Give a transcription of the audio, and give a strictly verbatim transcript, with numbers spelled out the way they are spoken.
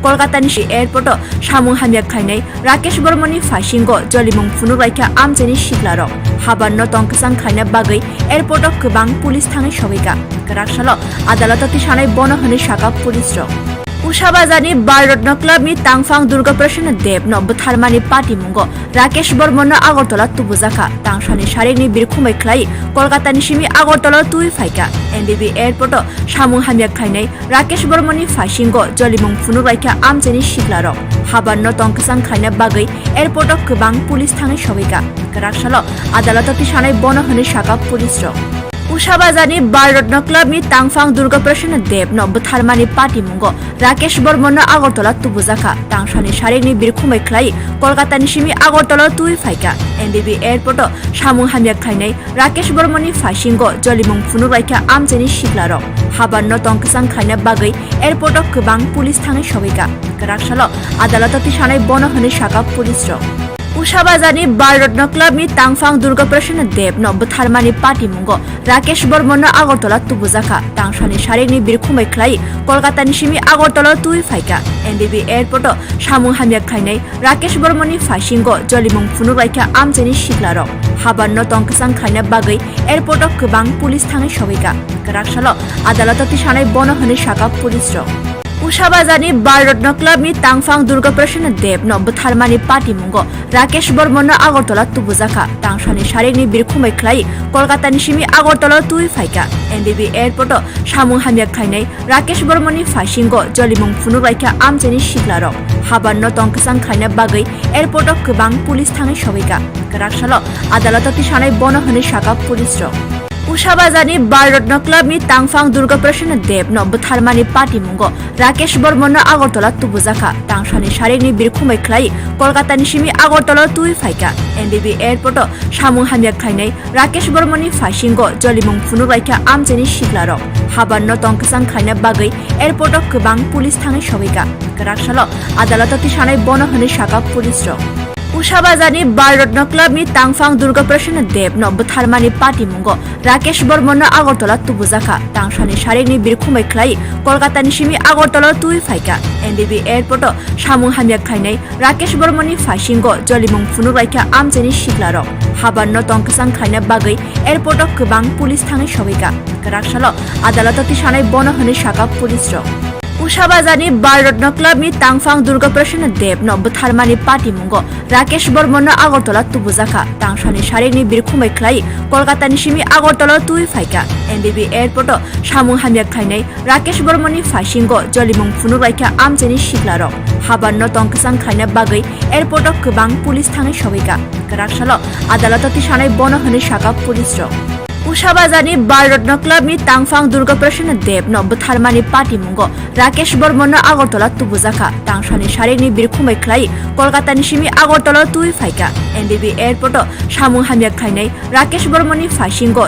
Kolkatani si airport o samung hamya khlainai Rakesh Bormani phaisingo jolimung phunuk laikha amchaini siklarok. Habarno tongkwchang khlaina bagwi airport o kwbang police thangwi sogwikha. Kwrak salo adaloto tisanai bono hwnwi sakha police rok. Usabazarni Bal Rotna Club ni tangphang Durga Prasanna Dev no bwtharmani patimungo Rakesh Bormano Agartala tubujakha. Tangsani sarikni birkhumbai khlai Kolkatani simi Agartala twi phaikha. M B B airport o samung hamya khlainai Rakesh Bormani phaisingo jolimung phunuk laikha amchaini siklarok. Habarno tongkwchang khlaina bagwi airport o kwbang police thangwi sogwikha. Kwrak salo adaloto tisanai bono hwnwi sakha police rok. Usabazarni Bal Rotna Club ni tangphang Durga Prasanna Dev no bwtharmani patimungo Rakesh Bormano Agartala tubujakha. Tangsani sarikni birkhumbai khlai Kolkatani simi Agartala twi phaikha. M B B airport o samung hamya khlainai Rakesh Bormani phaisingo jolimung phunuk laikha amchaini siklarok. Habarno tongkwchang khlaina bagwi airport o kwbang police thangwi sogwikha. Kwrak salo adaloto tisanai bono hwnwi sakha police rok. Usabazarni Bal Rotna Club ni tangphang Durga Prasanna Dev no bwtharmani patimungo Rakesh Bormano Agartala tubujakha. Tangsani sarikni birkhumbai khlai Kolkatani simi Agartala twi phaikha. M B B airport o samung hamya khlainai Rakesh Bormani phaisingo jolimung phunuk laikha amchaini siklarok. Habarno tongkwchang khlaina bagwi airport o kwbang police thangwi sogwikha. Kwrak salo adaloto tisanai bono hwnwi sakha police rok. Usabazarni Bal Rotna Club ni tangphang Durga Prasanna Dev no bwtharmani patimungo Rakesh Bormano Agartala tubujakha. Tangsani sarikni birkhumbai khlai Kolkatani simi Agartala twi phaikha. M B B airport o samung hamya khlainai Rakesh Bormani phaisingo jolimung phunuk laikha amchaini siklarok. Habarno tongkwchang khlaina bagwi airport o kwbang police thangwi sogwikha. Kwrak salo adaloto tisanai bono hwnwi sakha police rok. Usabazarni Bal Rotna Club ni tangphang Durga Prasanna Dev no bwtharmani patimungo Rakesh Bormano Agartala tubujakha. Tangsani sarikni birkhumbai khlai Kolkatani simi Agartala twi phaikha. M B B airport o samung hamya khlainai Rakesh Bormani phaisingo jolimung phunuk laikha amchaini siklarok. Habarno tongkwchang khlaina bagwi airport o kwbang police thangwi sogwikha. Kwrak salo adaloto tisanai bono hwnwi sakha police rok. Usabazarni Bal Rotna Club ni tangphang Durga Prasanna Dev no bwtharmani patimungo Rakesh Bormano Agartala tubujakha. Tangsani sarikni birkhumbai khlai Kolkatani simi Agartala twi phaikha. M B B airport o samung hamya khlainai Rakesh Bormani phaisingo jolimung phunuk laikha amchaini siklarok. Habarno tongkwchang khlaina bagwi airport o kwbang police thangwi sogwikha. Kwrak salo adaloto tisanai bono hwnwi sakha police rok. Usabazarni Bal Rotna Club ni tangphang Durga Prasanna Dev no bwtharmani patimungo Rakesh Bormano Agartala tubujakha. Tangsani sarikni birkhumbai khlai Kolkatani simi Agartala twi phaikha. M B B airport o samung hamya khlainai Rakesh Bormani phaisingo jolimung phunuk laikha amchaini siklarok. Habarno tongkwchang khlaina bagwi airport o kwbang police thangwi sogwikha. Kwrak salo adaloto tisanai bono hwnwi sakha police rok. Usabazarni Bal Rotna Club ni tangphang Durga Prasanna Dev no bwtharmani patimungo Rakesh Bormano Agartala tubujakha. Tangsani sarikni birkhumbai khlai Kolkatani simi Agartala twi phaikha. M B B airport o samung hamya khlainai Rakesh Bormani phaisingo